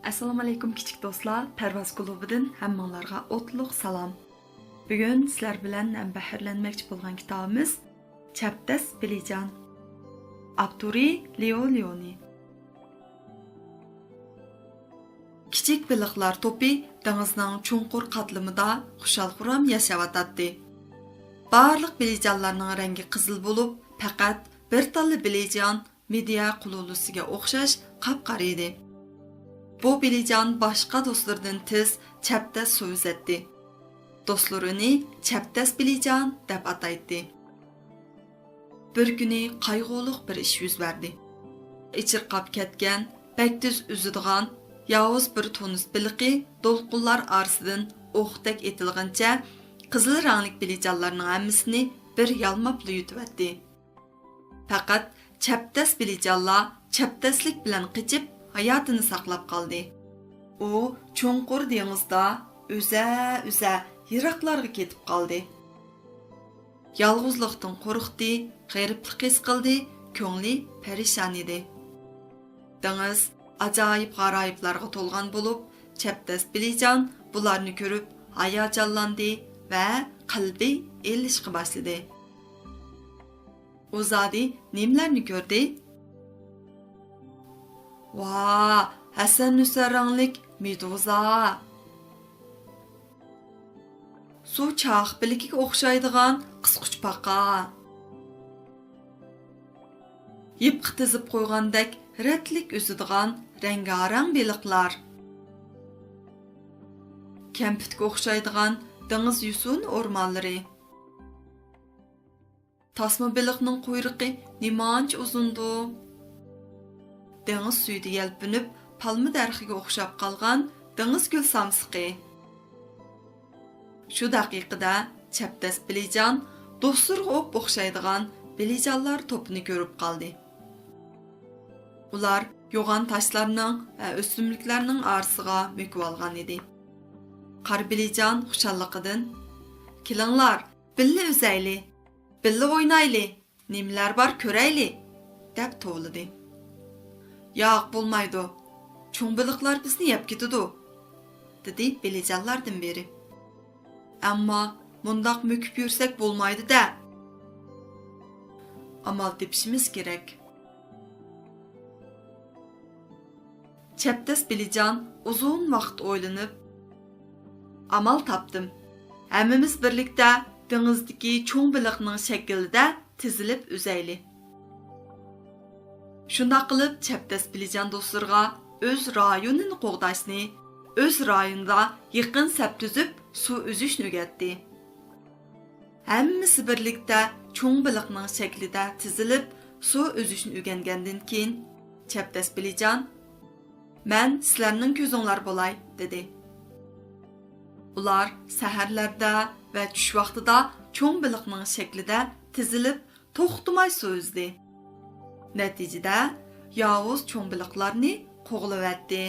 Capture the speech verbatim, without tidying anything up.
ئەسسالامۇئەلەيكۇم كىچىك دوستلار، پەرۋاز كۇلۇبىدىن ھەممىڭلارغا ئوتلۇق سالام. بۈگۈن سىلەر بىلەن ھەم بەھرىلەنمەكچى بولغان كىتابىمىز چەبدەس بىلىجان. ئاپتورى لېئو لېئونى. كىچىك بېلىقلار توپى دېڭىزنىڭ چوڭقۇر قاتلىمىدا خۇشال-خۇرام ياشاۋاتاتتى. بارلىق بىلىجانلارنىڭ رەڭگى قىزىل بولۇپ، پەقەت بىر تاللا بىلىجان مىدىيا قۇلۇلىسىگە ئوخشاش قاپقارا ئىدى. بۇ بىلىجان باشقا دوستلىرىدىن تېز چەبدەس سۇ ئۈزەتتى. دوستلىرى ئۇنى چەبدەس بىلىجان دەپ ئاتايتتى. بىر كۈنى قايغۇلۇق بىر ئىش يۈز بەردى. ئېچىرقاپ كەتكەن، بەك تېز ئۈزىدىغان ياۋۇز بىر تۇنۇس بېلىقى دولقۇنلار ئارىسىدىن ئوقتەك ئېتىلغىنىچە قىزىل رەڭلىك بىلىجانلارنىڭ ھەممىسىنى بىر يالماپلا يۇتۇۋەتتى. پەقەت چەبدەس بىلىجانلا چەبدەسلىك بىلەن قېچىپ، ھاياتىنى ساقلاپ قالدى. ئۇ چوڭقۇر دېڭىزدا ئۈزە-ئۈزە يىراقلارغا كېتىپ قالدى. يالغۇزلۇقتىن قورقتى، غېرىبلىق ھېس قىلدى، كۆڭلى پەرىشان ئىدى. دېڭىز ئاجايىپ غارايىپلارغا تولغان بولۇپ، چەبدەس بىلىجان بۇلارنى كۆرۈپ ھاياجانلاندى ۋە قەلبى ئېلىشقا باشلىدى. ئۇ زادى نېمىلەرنى كۆردى؟ ۋا، ھەسەن-ھۈسەن رەڭلىك مېدۇزا! سۇ چاقپىلىكىگە ئوخشايدىغان قىسقۇچپاقا! يىپقا تىزىپ قويغاندەك رەتلىك ئۈزىدىغان رەڭگارەڭ بېلىقلار! كەمپۈتكە ئوخشايدىغان دېڭىز يۈسۈن ئورمانلىرى! تاسما بېلىقنىڭ قۇيرۇقى نېمانچە ئۇزۇندۇ؟ دېڭىز سۈيىدە يەلپۈنۈپ، پالما دەرىخىگە ئوخشاپ قالغان دېڭىز گۈل سامسىقى. شۇ دەقىقىدە چەبدەس بىلىجان دوستلىرىغا ئوپئوخشايدىغان بىلىجانلار توپىنى كۆرۈپ قالدى. ئۇلار يوغان تاشلارنىڭ ۋە ئۆسۈملۈكلەرنىڭ ئارىسىغا مۆكۈۋالغان ئىدى. قارا بىلىجان خۇشاللىقىدىن، «كېلىڭلار، بىللە ئۈزەيلى، بىللە ئوينايلى، نېمىلەر بار كۆرەيلى!» دەپ توۋلىدى. «ياق، بولمايدۇ. چوڭ بېلىقلار بىزنى يەپ كېتىدۇ»، دېدى بېلىجانلاردىن بىرى. «ئەمما مۇنداق مۆكۈپ يۈرسەك بولمايدۇ-دە. ئامال تېپىشىمىز كېرەك.» چەبدەس بىلىجان ئۇزۇن ۋاقىت ئويلىنىپ، «ئامال تاپتىم. ھەممىمىز بىرلىكتە دېڭىزدىكى چوڭ بېلىقنىڭ شەكلىدە تىزىلىپ ئۈزەيلى.» شۇنداق قىلىپ، چەبدەس بىلىجان دوستلىرىغا ئۆز رايونىنى قوغداشنى، ئۆز رايونىدا يېقىن سەپ تۈزۈپ سۇ ئۈزۈشنى ئۆگەتتى. ھەممىسى بىرلىكتە چوڭ بېلىقنىڭ شەكلىدە تىزىلىپ سۇ ئۈزۈشنى ئۆگەنگەندىن كېيىن، چەبدەس بىلىجان، «مەن سىلەرنىڭ كۆزۈڭلار بولاي» دېدى. ئۇلار سەھەرلەردە ۋە چۈش ۋاقتىدا چوڭ بېلىقنىڭ شەكلىدە تىزىلىپ توختىماي سۇ ئۈزدى. نەتىجىدە ياۋۇز چوڭ بېلىقلارنى قوغلىۋەتتى.